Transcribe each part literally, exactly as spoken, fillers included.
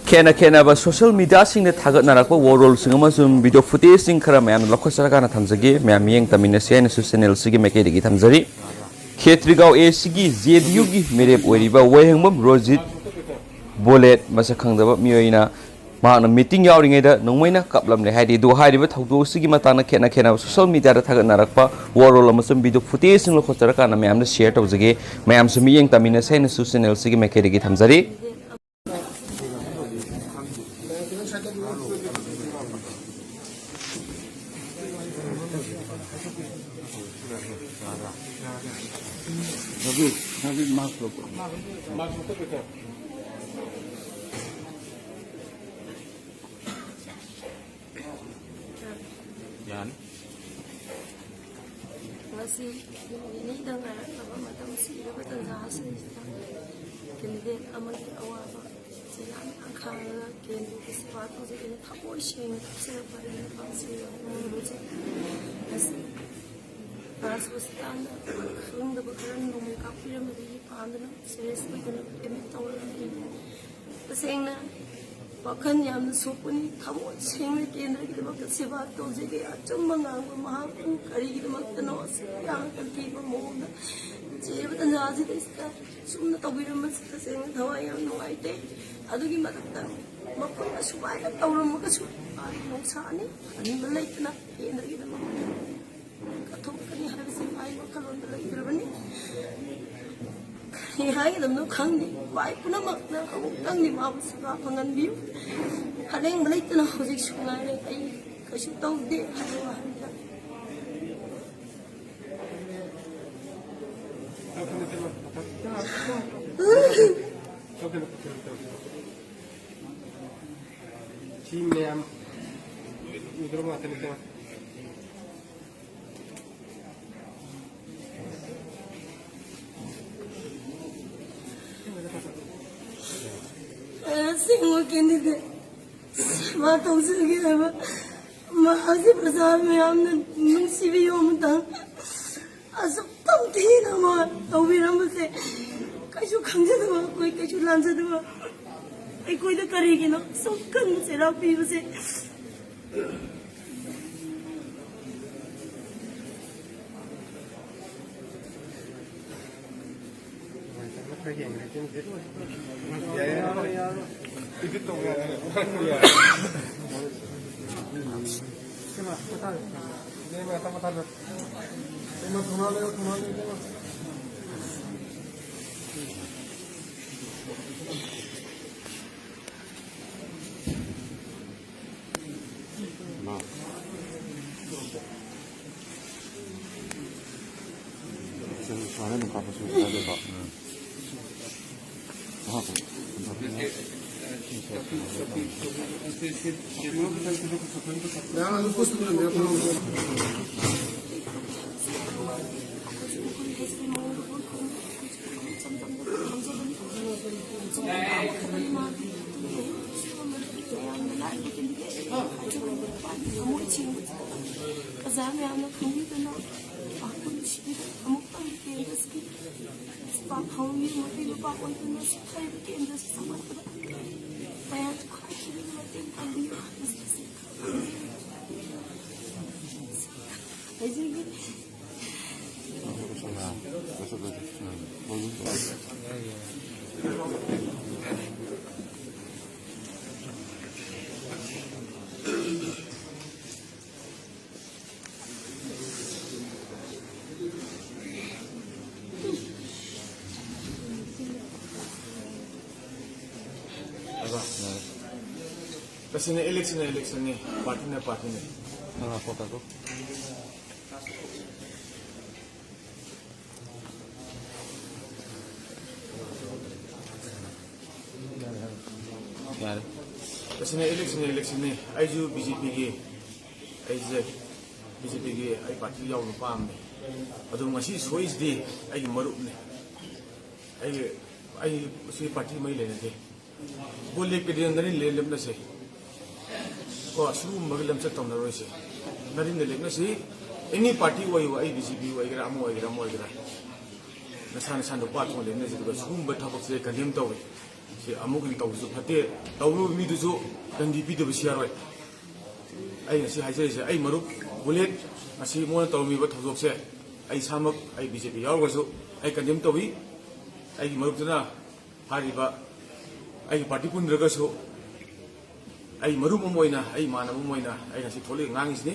ꯈꯦꯠꯅ ꯈꯦꯠꯅꯕ ꯁꯣꯁꯤꯌꯦꯜ ꯃꯤꯗꯤꯌꯥꯁꯤꯡꯗ ꯊꯥꯒꯠꯅꯔꯛꯄ ꯋꯥꯔꯣꯜꯁꯤꯡ ꯑꯃꯁꯨꯡ ꯚꯤꯗꯤꯑꯣ ꯐꯨꯇꯦꯖꯁꯤꯡ ꯈꯔ ꯃꯌꯥꯝꯅ ꯂꯧꯈꯠꯆꯔꯀꯥꯟꯗ ꯊꯝꯖꯒꯦ꯫ ꯃꯌꯥꯝ ꯃꯤꯠꯌꯦꯡ ꯇꯝꯃꯤꯟꯅꯁꯤ ꯍꯥꯏꯅꯁꯨ ꯆꯦꯅꯦꯜꯁꯤꯒꯤ ꯃꯥꯏꯀꯩꯗꯒꯤ ꯊꯝꯖꯔꯤ꯫ ꯈꯦꯇ꯭ꯔꯤꯒꯥꯎ ꯑꯦ ꯁꯤꯒꯤ ꯖꯦ ꯗꯤ ꯌꯨꯒꯤ ꯃꯤꯔꯦꯞ ꯑꯣꯏꯔꯤꯕ ꯋꯥꯍꯦꯡꯕꯝ ꯔꯣꯖꯤꯠ ꯕꯣꯂꯦꯠ ꯃꯁꯛ ꯈꯪꯗꯕ ꯃꯤꯑꯣꯏꯅ ꯃꯍꯥꯛꯅ ꯃꯤꯇꯤꯡ ꯌꯥꯎꯔꯤꯉꯩꯗ ꯅꯣꯡꯃꯩꯅ ꯀꯥꯞꯂꯝꯂꯦ ꯍꯥꯏꯔꯤ꯫ ꯑꯗꯨ ꯍꯥꯏꯔꯤꯕ ꯊꯧꯗꯣꯛ ꯑꯁꯤꯒꯤ ꯃꯇꯥꯡꯗ ꯈꯦꯠꯅ ꯈꯦꯠꯅꯕ ꯁꯣꯁꯤꯌꯦꯜ ꯃꯤꯗꯤꯌꯥꯗ ꯊꯥꯒꯠꯅꯔꯛꯄ ꯋꯥꯔꯣꯜ ꯑꯃꯁꯨꯡ ꯚꯤꯗꯤꯑꯣ ꯐꯨꯇꯦꯖꯁꯤꯡ ꯂꯧꯈꯠꯆꯔꯀꯥꯟꯗ ꯃꯌꯥꯝꯗ ꯁꯤꯌꯔ ꯇꯧꯖꯒꯦ꯫ ꯃꯌꯥꯝꯁꯨ ꯃꯤꯠꯌꯦꯡ ꯇꯝꯃꯤꯟꯅꯁꯤ ꯍꯥꯏꯅꯁꯨ ꯆꯦꯅꯦꯜꯁꯤꯒꯤ ꯃꯥꯏꯀꯩꯗꯒꯤ ꯊꯝꯖꯔꯤ꯫ ꯌꯥꯅꯤ꯫ ꯉꯁꯤ ꯅꯨꯃꯤꯠ ꯅꯤꯅꯤꯗ ꯉꯥꯏꯔꯛꯂꯕ ꯃꯇꯝ ꯁꯤꯔꯕ ꯇꯟꯖꯥ ꯑꯁꯤꯗ ꯀꯦꯟꯗꯤꯗꯦꯠ ꯑꯃꯒꯤ ꯑꯋꯥꯕ ꯆꯩꯔꯥꯛ ꯃꯌꯥꯝ ꯈꯥꯡꯂꯒ ꯀꯦꯟꯗ꯭ꯔꯒꯤ ꯁꯦꯕꯥ ꯇꯧꯖꯒꯦꯅ ꯊꯃꯣꯏ ꯁꯦꯡꯅ ꯀꯞꯆꯔꯛꯄ ꯑꯩꯒꯤ ꯅꯨꯄꯥꯁꯤꯡ ꯍꯧꯖꯤꯛ ꯉꯁꯤ ꯔꯥꯖ ꯍꯣꯁꯄꯤꯇꯥꯜꯗ ꯈꯪꯗꯕ ꯈꯔ ꯅꯣꯡꯃꯩ ꯀꯥꯞꯄꯤꯔꯝꯕꯗꯒꯤ ꯄꯥꯟꯗꯨꯅ ꯁꯤꯔꯤꯌꯁ ꯑꯣꯏꯗꯅ ꯑꯦꯗꯃꯤꯠ ꯇꯧꯔꯒ ꯂꯩꯔꯤ꯫ ꯇꯁꯦꯡꯅ ꯋꯥꯈꯜ ꯌꯥꯝꯅ ꯁꯣꯛꯄꯅꯤ꯫ ꯊꯃꯣꯏ ꯁꯦꯡꯅ ꯀꯦꯟꯗ꯭ꯔꯒꯤꯗꯃꯛꯇ ꯁꯦꯕꯥ ꯇꯧꯖꯒꯦ꯫ ꯑꯆꯨꯝꯕ ꯉꯥꯡꯕ ꯃꯍꯥꯛꯄꯨ ꯀꯔꯤꯒꯤꯗꯃꯛꯇꯅꯣ ꯑꯁꯨꯛ ꯌꯥꯝꯅ ꯀꯟꯊꯤꯕ ꯃꯑꯣꯡꯗ ꯆꯦꯔꯕ ꯇꯟꯖꯥ ꯑꯁꯤꯗ ꯁꯨꯝꯅ ꯇꯧꯕꯤꯔꯝꯕꯁꯤ ꯇꯁꯦꯡꯅ ꯊꯋꯥꯏ ꯌꯥꯝ ꯅꯨꯡꯉꯥꯏꯇꯦ꯫ ꯑꯗꯨꯒꯤ ꯃꯊꯛꯇ ꯃꯈꯣꯏꯅ ꯁꯨꯃꯥꯏꯅ ꯇꯧꯔꯝꯃꯒꯁꯨ ꯃꯥꯒꯤ ꯅꯣꯡꯁꯥꯅꯤ ꯑꯅꯤꯡꯕ ꯂꯩꯇꯅ ꯀꯦꯟꯗ꯭ꯔꯒꯤꯗꯃꯛꯇ ꯀꯠꯊꯣꯛꯀꯅꯤ ꯍꯥꯏꯕꯁꯤ ꯃꯥꯒꯤ ꯋꯥꯈꯜꯂꯣꯟꯗ ꯂꯩꯈ꯭ꯔꯕꯅꯤ꯫ ꯀꯔꯤ ꯍꯥꯏꯒꯗꯕꯅꯣ ꯈꯪꯗꯦ꯫ ꯚꯥꯏ ꯄꯨꯝꯅꯃꯛꯅ ꯑꯃꯨꯛꯇꯪꯗꯤ ꯃꯥꯕꯨ ꯁꯦꯕꯥ ꯐꯪꯍꯟꯕꯤꯌꯨ꯫ ꯑꯔꯦꯝꯕ ꯂꯩꯇꯅ ꯍꯧꯖꯤꯛꯁꯨ ꯉꯥꯏꯔꯦ꯫ ꯑꯩ ꯀꯩꯁꯨ ꯇꯧꯗꯦ ꯍꯥꯏꯕ ꯋꯥꯍꯩꯗ꯫ ꯁꯤ ꯃꯌꯥꯝ ꯎꯗ꯭ꯔꯣ ꯉꯥꯛꯇꯅꯤ ꯀꯩꯅꯣ꯫ ꯑꯁꯦꯡꯕ ꯀꯦꯟꯗꯤꯗꯦꯠ ꯃꯥ ꯇꯧꯖꯒꯦ ꯍꯥꯏꯕ ꯃꯍꯥꯛꯁꯦ ꯄ꯭ꯔꯖꯥ ꯃꯌꯥꯝꯅ ꯅꯨꯡꯁꯤꯕꯤꯌꯨ ꯑꯃꯇꯪ꯫ ꯑꯁꯨꯛ ꯇꯝꯊꯤꯅ ꯃꯥ ꯇꯧꯕꯤꯔꯝꯕꯁꯦ ꯀꯩꯁꯨ ꯈꯪꯖꯗꯕ ꯑꯩꯈꯣꯏ ꯀꯩꯁꯨ ꯂꯥꯟꯖꯗꯕ ꯑꯩꯈꯣꯏꯗ ꯀꯔꯤꯒꯤꯅꯣ ꯁꯨꯝ ꯀꯟꯕ ꯆꯩꯔꯥꯛ ꯄꯤꯕꯁꯦ? ꯑꯣꯖꯥ ꯃꯌꯥꯝꯅ ꯈꯪꯕꯤꯗꯅ ꯄꯥꯛꯄ ꯅꯨꯡꯁꯤꯕꯤꯗꯅ ꯑꯃꯨꯛꯇꯪ ꯀꯦꯟꯗ꯭ꯔꯁꯤꯒꯤ ꯄꯥꯛ ꯐꯪꯕꯤꯕ ꯃꯄꯤ ꯃꯄꯥ ꯑꯣꯏꯗꯨꯅ ꯁꯤꯐꯥꯏꯕ ꯀꯦꯟꯗ꯭ꯔꯁꯤ ꯆꯥꯎꯈꯠꯄꯗ ꯃꯌꯥꯝ ꯈ꯭ꯋꯥꯏꯗꯒꯤ ꯃꯇꯦꯡ ꯄꯥꯡꯕꯤꯌꯨ꯫ ꯍꯥꯏꯖꯒꯦ꯫ ꯑꯁꯤꯅ election ꯅ election ꯅꯤ, party ꯅ party ꯅꯤ꯫ ꯅꯪ ꯉꯥꯏꯈꯣ, ꯉꯥꯏꯈꯣ꯫ ꯌꯥꯔꯦ꯫ ꯑꯁꯤꯅ election ꯅ election ꯅꯤ꯫ ꯑꯩꯁꯨ BJP ꯒꯤ, ꯑꯩꯁꯦ BJP ꯒꯤ ꯑꯩ party ꯌꯥꯎꯕ ꯅꯨꯄꯥ ꯑꯃꯅꯤ꯫ ꯑꯗꯨ ꯉꯁꯤ ꯁꯣꯏꯁꯤꯗꯤ ꯑꯩꯒꯤ ꯃꯔꯨꯞꯅꯤ꯫ ꯑꯩ, ꯑꯩ ꯁꯤ party ꯃꯔꯤ ꯂꯩꯅꯗꯦ꯫ ꯕꯣꯠ ꯂꯦꯞꯀꯦꯗꯤ ꯅꯔꯤꯟ ꯂꯦ-, ꯂꯦꯞꯅꯁꯦ꯫ ꯀꯣ, ꯁꯤꯒꯨꯝꯕꯒꯤ ꯂꯝꯆꯠ ꯇꯧꯅꯔꯣꯏꯁꯦ꯫ ꯅꯔꯤꯟꯗ ꯂꯦꯞꯅꯁꯤ꯫ Any party ꯑꯣꯏꯌꯨ, ꯑꯩ BJP ꯑꯣꯏꯒꯦꯔꯥ, ꯑꯃ ꯑꯣꯏꯒꯦꯔꯥ, ꯑꯃ ꯑꯣꯏꯒꯦꯔꯥ꯫ ꯅꯁꯥ ꯅꯁꯥ ꯅꯨꯄꯥ ꯊꯣꯛꯅ ꯂꯦꯞꯅꯁꯤ, ꯑꯗꯨꯒ ꯁꯤꯒꯨꯝꯕ ꯊꯕꯛꯁꯦ condemn ꯇꯧꯏ꯫ ꯁꯤ ꯑꯃꯨꯛ ꯍꯟꯅ ꯇꯧꯕꯁꯨ ꯐꯠꯇꯦ꯫ ꯇꯧꯔꯨꯕ ꯃꯤꯗꯨꯁꯨ ꯗꯟꯗꯤ ꯄꯤꯗꯕꯁꯨ ꯌꯥꯔꯣꯏ꯫ ꯑꯩ ꯉꯁꯤ ꯍꯥꯏꯖꯔꯤꯁꯦ, ꯑꯩ ꯃꯔꯨꯞ ꯕꯨꯂꯦꯠ ꯉꯁꯤ ꯃꯣꯏꯅ ꯇꯧꯔꯝꯃꯤꯕ ꯊꯧꯗꯣꯛꯁꯦ, ꯑꯩ ꯏꯁꯥꯃꯛ, ꯑꯩ ꯕꯤ ꯖꯦ ꯄꯤ ꯌꯥꯎꯔꯒꯁꯨ ꯑꯩ ꯀꯟꯗꯦꯝ ꯇꯧꯏ꯫ ꯑꯩꯒꯤ ꯃꯔꯨꯞꯇꯨꯅ ꯍꯥꯏꯔꯤꯕ, ꯑꯩꯒꯤ ꯄꯥꯔꯇꯤ ꯄꯨꯟꯗ꯭ꯔꯒꯁꯨ ꯑꯩ ꯃꯔꯨꯞ ꯑꯃ ꯑꯣꯏꯅ, ꯑꯩ ꯏꯃꯥꯟꯅꯕ ꯑꯃ ꯑꯣꯏꯅ ꯑꯩ ꯉꯁꯤ ꯊꯣꯛꯂꯛꯏ ꯉꯥꯡꯉꯤꯁꯤꯅꯤ꯫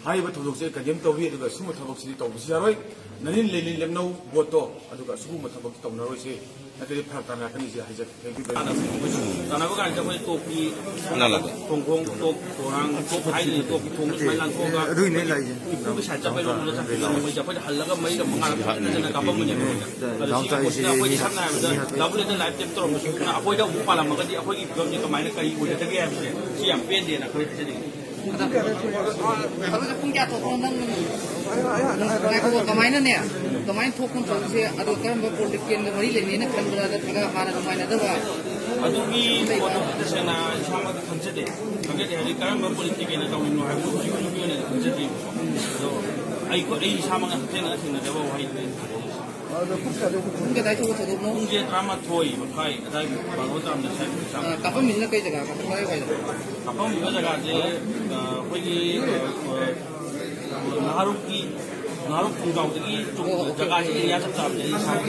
ꯍꯥꯏꯔꯤꯕ ꯊꯧꯗꯣꯛꯁꯦ ꯀꯟꯗꯦꯝ ꯇꯧꯏ, ꯑꯗꯨꯒ ꯁꯨꯝꯕ ꯊꯕꯛꯁꯤꯗꯤ ꯇꯧꯕꯁꯨ ꯌꯥꯔꯣꯏ꯫ ꯅꯅꯤꯟ ꯂꯦꯅꯤꯟ ꯂꯦꯞꯅꯧ ꯚꯣꯠꯇꯣ, ꯑꯗꯨꯒ ꯁꯤꯒꯨꯝꯕ ꯊꯕꯛꯇꯤ ꯇꯧꯅꯔꯣꯏꯁꯦ, ꯅꯠꯇ꯭ꯔꯗꯤ ꯐꯔꯛ ꯇꯥꯅꯔꯛꯀꯅꯤꯁꯦ ꯍꯥꯏꯖꯒꯦ꯫ Thank you very much. ꯇꯥꯟꯅꯕ ꯀꯥꯟꯗ ꯑꯩꯈꯣꯏ ꯇꯣꯞꯀꯤ ꯅꯂꯥꯗ꯫ ꯈꯣꯡꯈꯣꯡ, ꯇꯣꯞ ꯈꯣꯡꯍꯥꯡ, ꯇꯣꯞ ꯍꯥꯏꯗꯅ ꯇꯣꯞꯀꯤ ꯊꯣꯡ ꯁꯨꯃꯥꯏꯅ ꯂꯥꯟꯊꯣꯛꯑꯒ ꯑꯗꯨꯒꯤꯅꯦ ꯂꯥꯛꯏꯁꯦ꯫ ꯏꯄꯨꯒꯤ ꯁꯥꯏꯠ ꯆꯠꯄꯩ ꯔꯣꯝꯗ ꯆꯠꯈꯤꯕ ꯅꯣꯡꯃꯩ ꯆꯠꯄꯗ ꯍꯜꯂꯒ ꯃꯩꯗ ꯑꯃꯨꯛ ꯉꯥꯔꯛ ꯐꯖꯅ ꯀꯥꯞꯄꯝꯕꯅꯦꯕ꯫ ꯑꯗꯣ ꯁꯤ ꯗꯥꯎꯟ ꯆꯥꯏꯁꯦ ꯑꯩꯈꯣꯏꯗ, ꯑꯩꯈꯣꯏꯗꯤ ꯁꯤꯅꯤ ꯁꯝꯅ ꯍꯥꯏꯔꯕꯗ ꯍꯥꯏ-, ꯗꯥꯕꯨꯂꯦꯟꯗ ꯂꯥꯏꯐ ꯇꯦꯞ ꯇꯧꯔꯝꯕꯁꯨ ꯑꯩꯈꯣꯏꯅ ꯑꯩꯈꯣꯏꯗ ꯑꯃꯨꯛ ꯄꯥꯜꯂꯝꯃꯒꯗꯤ ꯑꯩꯈꯣꯏꯒꯤ ꯐꯤꯕꯝꯁꯦ ꯀꯃꯥꯏꯅ, ꯀꯔꯤ ꯑꯣꯏꯒꯗꯒꯦ ꯍꯥꯏꯕꯁꯦ ꯁꯤ ꯌꯥꯝ ꯄꯦꯟꯗꯦꯅ ꯑꯩꯈꯣꯏ ꯍꯥꯏꯖꯅꯤꯡꯉꯤ꯫ ꯑꯗꯨ ꯄꯨꯡ ꯀꯌꯥ ꯊꯣꯛꯄꯅꯣ ꯅꯪ? ꯉꯥꯏꯈꯣ, ꯀꯃꯥꯏꯅꯅꯦ? ꯀꯃꯥꯏꯅ ꯊꯣꯛꯄꯅꯣ ꯊꯕꯛꯁꯦ? ꯑꯗꯣ ꯀꯔꯝꯕ ꯄꯣꯂꯤꯇꯤꯀꯦꯜꯒ ꯃꯔꯤ ꯂꯩꯅꯩꯅ ꯈꯟꯕ꯭ꯔꯥ, ꯅꯠꯇ꯭ꯔꯒ ꯍꯥꯟꯅ ꯅꯨꯡꯉꯥꯏꯅꯗꯕ? ꯑꯗꯨꯒꯤ ꯄꯣꯠꯇꯨ ꯇꯁꯦꯡꯅ ꯏꯁꯥꯃꯛ ꯈꯪꯖꯗꯦ꯫ ꯈꯪꯖꯗꯦ ꯍꯥꯏꯗꯤ ꯀꯔꯝꯕ ꯄꯣꯂꯤꯇꯤꯀꯦꯜꯅ ꯇꯧꯔꯤꯅꯣ ꯍꯥꯏꯕꯗꯨ ꯍꯧꯖꯤꯛ ꯍꯧꯖꯤꯛꯀꯤ ꯑꯣꯏꯅꯗꯤ ꯈꯪꯖꯗ꯭ꯔꯤꯕꯀꯣ꯫ ꯑꯗꯣ ꯑꯩꯈꯣꯏ, ꯑꯩ ꯏꯁꯥꯃꯛꯅ ꯍꯛꯊꯦꯡꯅꯅ ꯊꯦꯡꯅꯖꯕ ꯋꯥꯍꯩꯗꯨꯅꯤ꯫ ꯑꯗꯣ ꯄꯨꯡ ꯀꯌꯥꯗ ꯊꯣꯛꯄꯅꯣ? ꯄꯨꯡ ꯀꯌꯥꯗ ꯊꯣꯛꯄ ꯊꯧꯗꯣꯛꯅꯣ? ꯄꯨꯡꯁꯦ ꯇꯔꯥꯃꯥꯊꯣꯏ ꯃꯈꯥꯏ ꯑꯗꯥꯏꯃꯨꯛ, ꯕꯥꯔꯣ ꯇꯥꯔꯝꯗꯥꯏ ꯁ꯭ꯋꯥꯏꯃꯨꯛꯀꯤ ꯆꯥꯡ꯫ ꯑ, ꯀꯥꯞꯄꯝꯃꯤꯁꯤꯅ ꯀꯩ ꯖꯒꯥ? ꯀꯥꯞꯄꯝ ꯀꯥꯏ ꯋꯥꯏꯗ? ꯀꯥꯞꯄꯝꯃꯤꯕ ꯖꯒꯥꯁꯦ, ꯑ, ꯑꯩꯈꯣꯏꯒꯤ, ꯑ, ꯑ, ꯅꯍꯥꯔꯣꯜꯒꯤ, ꯅꯍꯥꯔꯣꯜ ꯈꯣꯡꯖꯥꯎꯗꯒꯤ ꯆꯨꯝ-, ꯑꯣ, ꯑꯣꯀꯦ, ꯖꯒꯥꯁꯤ ꯑꯣꯀꯦ꯫ ꯑꯦꯔꯤꯌꯥ ꯆꯞ ꯆꯥꯕꯁꯦ ꯑꯩ ꯏꯁꯥꯃꯛ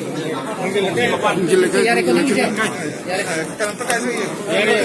ꯈꯪꯖꯗꯦ꯫ ꯃꯄꯥꯟ ꯊꯝꯖꯤꯜꯂꯒ ꯌꯥꯔꯦꯀꯣ, ꯅꯪꯒꯤꯁꯦ꯫ ꯌꯥꯔꯦ꯫